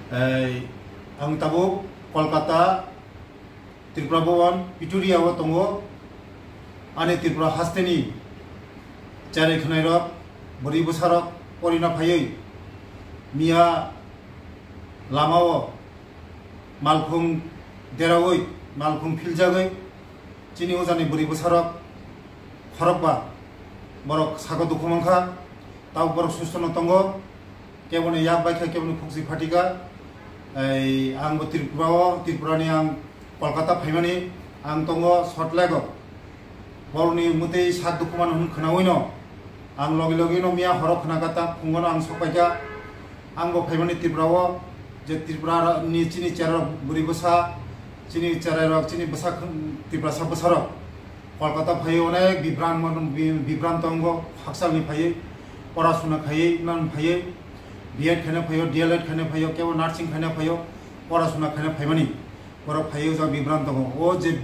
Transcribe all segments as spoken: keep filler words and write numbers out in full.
Ei, ang tabuk Kolkata, Tripura Bhawan, Pituria o tongo. Ani Tripura hasteni cherai khwnairok, bwrwi bwsarok porina phaiwi miya lamao malkhung deraui, malkhung philjagwi chini ojani bwrwi bwsarok khorokba borok sago dukhu mankha, tabuk borok sustono tongo, keboni yak baikha, keboni khukchi phatika. Ei, ang bo Tripura o, Tripura ni ang Kolkata phaimani, ang tongo Salt Lake o. Borokni mwtwi sak dukhu mano hwn khwnawino ang logi logi no miya horo khwnakha, ta phungo no ang sokpaikha. Ang bo phaimani Tripura o, je Tripura ni chini cherai rok bwrwi bwsa, chini cherai rok, chini bwsa khn-, Tiprasa bwsarok Kolkata phaiwi onek bibran mano, bi-, bibran tongo, hakchalni phaiwi, pora suna khaiwi, nan phaiwi, B Ed khaina phaio, D L Ed khaina phaio, kebo nursing khaina phaio, pora suna khaina phaimani. Borok phaiwi ojak bibran tongo. O je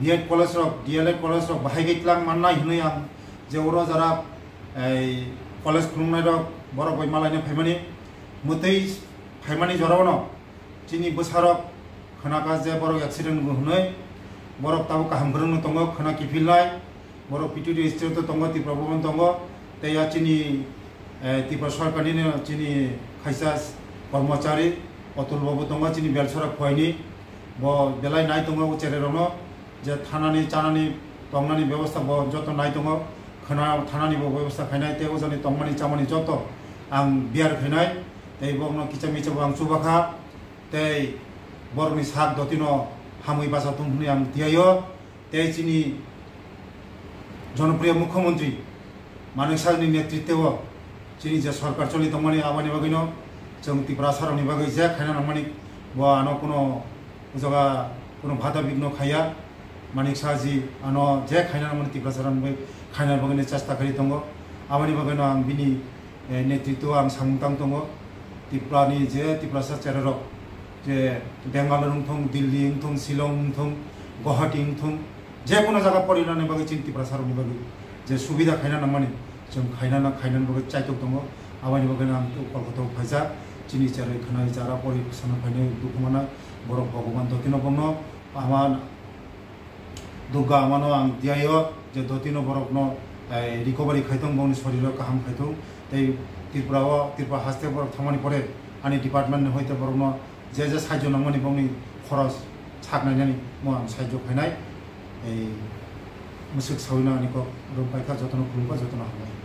B Ed college rok, D L Ed college rok bahai khe tlang mannai hwnwi ang je oro jara, ei, college khulungnai rok borok bai malaina phaimani, mwtwi phaimani jorao no chini bwsarok khwnakha je borok accident hwnwi, borok tabuk kaham kwrwngno tongo, khwna kiphilnai. Borok P T D state o tongo, Tripura Bhawan tongo, tei ya chini, eh, Tripura Sarkar ni no chini khaisa kormochari Atul Babu tongo, chini Belsora Khuaini, bo belai nai tongo o cherai rokno, je thanani, chanani, tongnani bebostha bo joto nai tongo, khwna thanani bo bebostha khainai, tei ojani tongmani chamani joto ang biyar khainai, tei bokno kicha micha bo ang chubakha, tei borokni sak dotino hamwi bacha tong hwnwi ang tiyaio. Tei chini jonopriyo mukhyamantri Manik Sahni netritwo chini je sorkar choli tongmani, aboni bagwino chwng Tiprasa rokni bagwi je khaina nangmani, bo ano kuno o jaga kuno bhata bigno khaiya. Manik Sahji ano je khaina nangmani Tiprasa rokni bagwi khaina bagwino chesta khaiwi tongo. Aboni bagwino ang bini eh, netritwo ang samung tang tongo. Tripura ni je Tiprasa cherai rok, je Bangalore wngthung, Delhi wngthung, Shillong wngthung, Guwahati wngthung, je kono jaga porinani bagwi chini Tiprasa rokni bagwi je subida khaina nangmani, chwng khaina na khainani bagwi chaitok tongo. Aboni bagwi ang Kolkata o phaijak, chini cherai khwnai jara pori sana phainai dukhu mana, borok Bhagwan dotino bongno ama Dugga amano ang tiyaio je dotino borokno, eh, recovery khaitong, bongni soriro kaham khaitong. Tei Tripura o, Tripura haste borok thangmani pore ani department ni hoite borokno je je sahajyo nangmani bongni khoros sak nainani mo ang sahajyo khainai. Ei mwswk sawino ani kok rwng paikha, jotono khulumkha, jotono hambai.